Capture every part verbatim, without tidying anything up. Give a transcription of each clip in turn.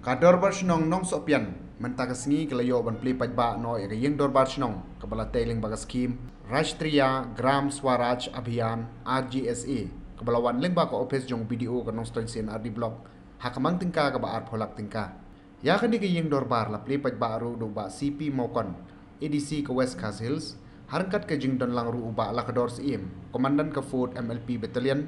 Ka Dorbar Shnong Nongsohpian mynta ka sngi ka la ïoh ban plie paidbah noh ïa ka ïing Dorbar Shnong kaba la tei lyngba ka skhim Rashtriya Gram Swaraj Abhiyan, R G S A, kaba la wan lyngba ka ophis jong u B D O ka Nongstoiñ C and R D Block ha ka mang tyngka kaba arphew lak tyngka. Ïa kane ka ïing dorbar la plie paidbah ruh da u Bah C P Mawkon, A D C ka West Khasi Hills, ha ryngkat ka jingdon lang ruh u Bah Lakhdor Syiem, Commandant ka Fourth M L P Battalion,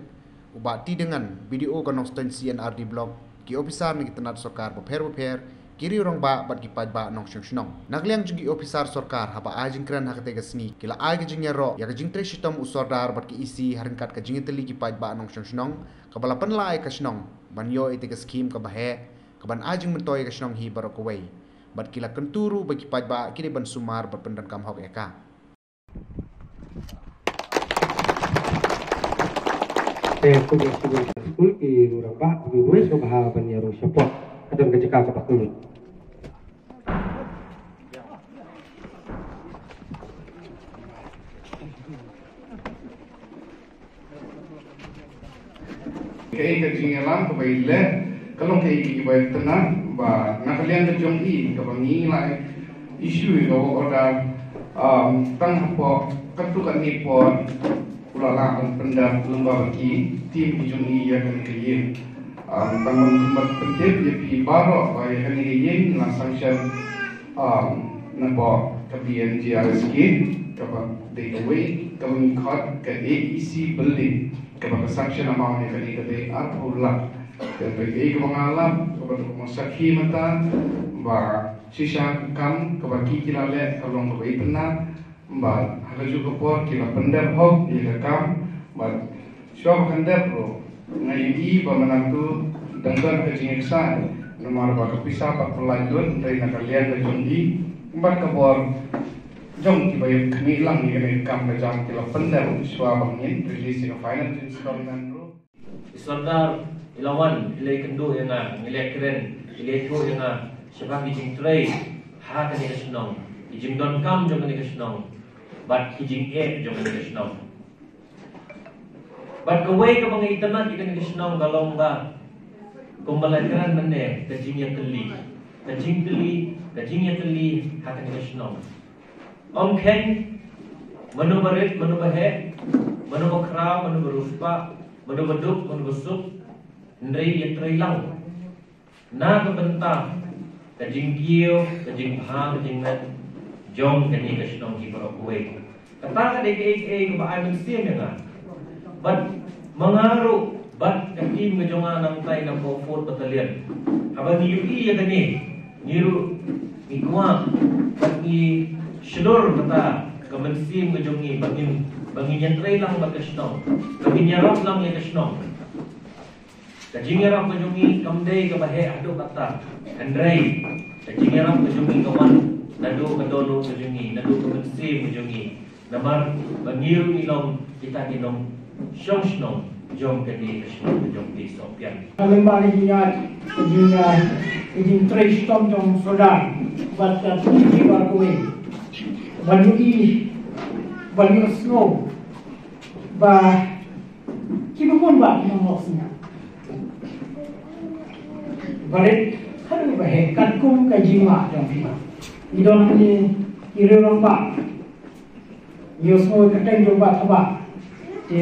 u Bah T Dengan, B D O ka Nongstoiñ C and R D Block, ki ophisar na ki tnat sorkar bapher bapher, ki riew rangbah bad ki paidbah nongshong shnong. Na ka liang jong ki ophisar sorkar, haba ai jingkren ha katei ka sngi, ki la ai ka jingïaroh ïa ka jingtrei shitom u Sordar bad ki E C ha ryngkat ka jingïatylli ki paidbah nongshong shnong, kaba la pynlah ïa ka shnong ban ïoh ïa ka skhim kaba heh, kaban ai jingmyntoi ïa ka shnong hi baroh kawei. Bad ki la kyntu ruh ba ki paidbah ki dei ban sumar bad pyndonkam hok ïa ka. Te kumne kumne skul ki riew rangbah ki ruh sngewbha ban ïaroh shapoh. Ka don ka jaka kaba kylluid. Kaei ka jingïalam kaba i leh ka long kaei kaba i tnat ba na ka liang ka jong i kaba ngi la issue ka work order, um, tang hapoh katto katne por u la lah ban pyndep lyngba ki team ki jong i ïa kane ka ïing. Um, tang ban pyndep ïa phi baroh ba ïa kane ka ïing la sanction, um, napoh ka B N G R S K kaba dei kawei kaba ngi khot ka A E C building. Kaba ka sanction amount ïa kane ka dei arphew lak. Te kaei kaba nga lap kaba dei kaba sakhi mynta ba shisha ka kam kaba ki ki la leh ka long kaba itynnad. Bad ha kajuh ka por ki la pyndep hok ïa ka kam. Bad shuwa ba kan dep ruh nga ïohi ba mynta tu dang don ka jingïaksaid namar ba ka pisa pat ka la lut na ka liang ka jong i. Bad ka bor jong kiba ïa khmih lang ïa kane ka kam ka jam ki la pyndep shuwa ba ngin release ïa ka final installment ruh. I Sordar i la wan, i la ïakynduh ïa nga, i la ïakren, i la ïathuh ïa nga shaphang ki jingtrei ha kane ka shnong, ki jingdonkam jong kane ka shnong bad ki jingeh jong kane ka shnong. Bad kawei kaba nga itynnad ïa kane ka shnong ka long ba kumba la kren mynne ka jingïatylli, ka jingtylli, ka jingïatylli ha kane ka shnong. Ym kheiñ mano ba rit, mano ba heh, mano ba khraw, mano ba riewspah, mano ba duk, mano ba suk, hynrei ïatrei lang na ka bynta ka jingkiew, ka jingbha, ka jingngeit jong kane ka shnong hi baroh kawei. Kata ka dei kaei kaei kaba ai mynsiem ïa nga. Bad ma nga ruh bad ka team ka jong nga nangtai na ka Fourth Battalion, haba ngi ïohi ïa kane, ngi ruh ngi kwah bad ngi shlur kata ka mynsiem ka jong ngi ba ngin, ba ngin ïatrei lang bad ka shnong, ba ngin ïarap lang ïa ka shnong. Ka jingïarap ka jong ngi kam dei kaba heh haduh katta, hynrei ka jingïarap ka jong ngi ka wan naduh ka dohnud ka jong ngi, naduh ka mynsiem ka jong ngi. Namar ba ngi ruh ngi long kita ki nongshong shnong jong kane ka shnong ka jong ka Sohpian. Ka lyngba ka jingïaid, ka jingïaid, ka jingtrei shitom jong u Sordar bad ka team jong u baroh kawei, ban ïohi, ban ïohsngew ba kiba bun bah ki nonglok synñiang. Barit haduh ba heh katkum ka jingma jong ki. Ngi don hangne ki riew rangbah. Ngi ïohsngew ka kyrteng jong u Bah Thabah. Te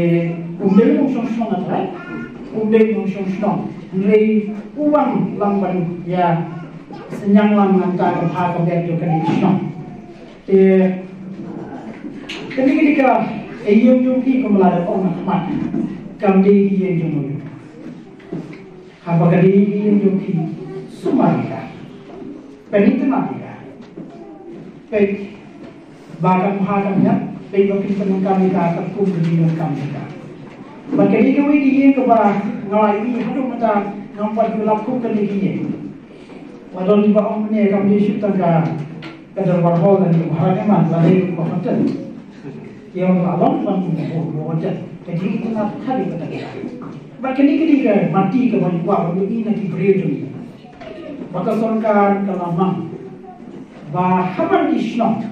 um dei u nongshong shnong, hynrei um dei u nongshong shnong, hynrei u wan lang ban ïa synñiang lang nangta ka bha ka biang jong kane ka shnong. Te kane ka dei ka ïing jong phi, kumba la dep ong ha khmat, kam dei ka ïing jong u. Haba ka dei ka ïing jong phi, sumar ïa ka, peit itynnad ïa ka, peit ba kam bha kam biang, peit ba phin pyndonkam ïa ka katkum ka jingdonkam jong ka. Bad ka dei kawei ka ïing kaba nga la ïohi haduh mynta ngam pat ju lap kum kane ka ïing. Ba don kiba ong mynne kam dei shuh tang ka, ka dorbar hall lane ka bharat, em, lane ka hotel. Ki ong la long ban kum ka hotel. Ka jingïatynnad ka dei kata ka. Bad kane ka dei ka mati kaba ngi kwah ban ïohi na ki briew jong ngi. Ba ka sorkar ka la mang ba ha man ki shnong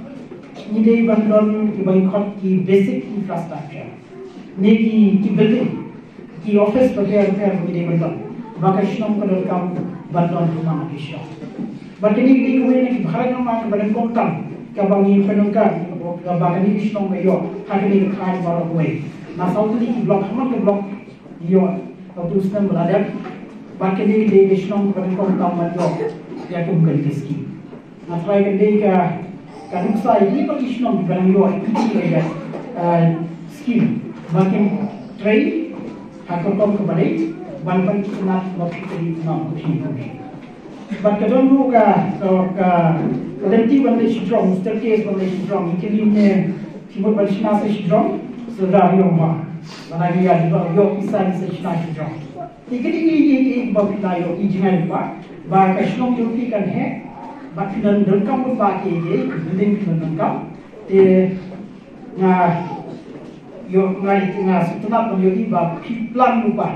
ngi dei ban don kiba ngi khot ki basic infrastructure. Ne ki, ki building, ki office bapher bapher ba ngi dei ban don. Ba ka shnong ka donkam ban don ha man ki shnong. Bad kane ka dei kawei na ki bha namar kaba nyngkong tam kaba ngi pyndonkam kaba kane ka shnong ka ïoh ha kane ka thaiñ baroh kawei. Na saw tylli ki block ha man ka block ïoh ha utu u snem ba la dep. Bad kane ka dei ka shnong kaba nyngkong tam ban ïoh ïa kum kane ka skim. Nga tharai ka dei ka, ka nuksa ïa ki ba ki shnong kiba nang ïoh ïa ki, eh, skim ba kin trei ha ka rukom kaba dei ban pynsngewtynnat ba ki trei na u thim u dei. Bad ka don ruh ka, ka, ka, ka lynti ban leit shajrong, staircase ban leit shajrong, ïa kine ki mut ban shna sa shajrong, sa da ïoh ba. Lada ïa ïoh pisa sa shna shajrong. Te kine ki, ki, ki, ba phi la ïoh i jngai ba, ba ka shnong jong phi kan heh, ba phi nan donkam ba ki, ki, ki building phi nan donkam. Te nga ïoh nga, nga sngewtynnat ban ïohi ba phi plan lypa.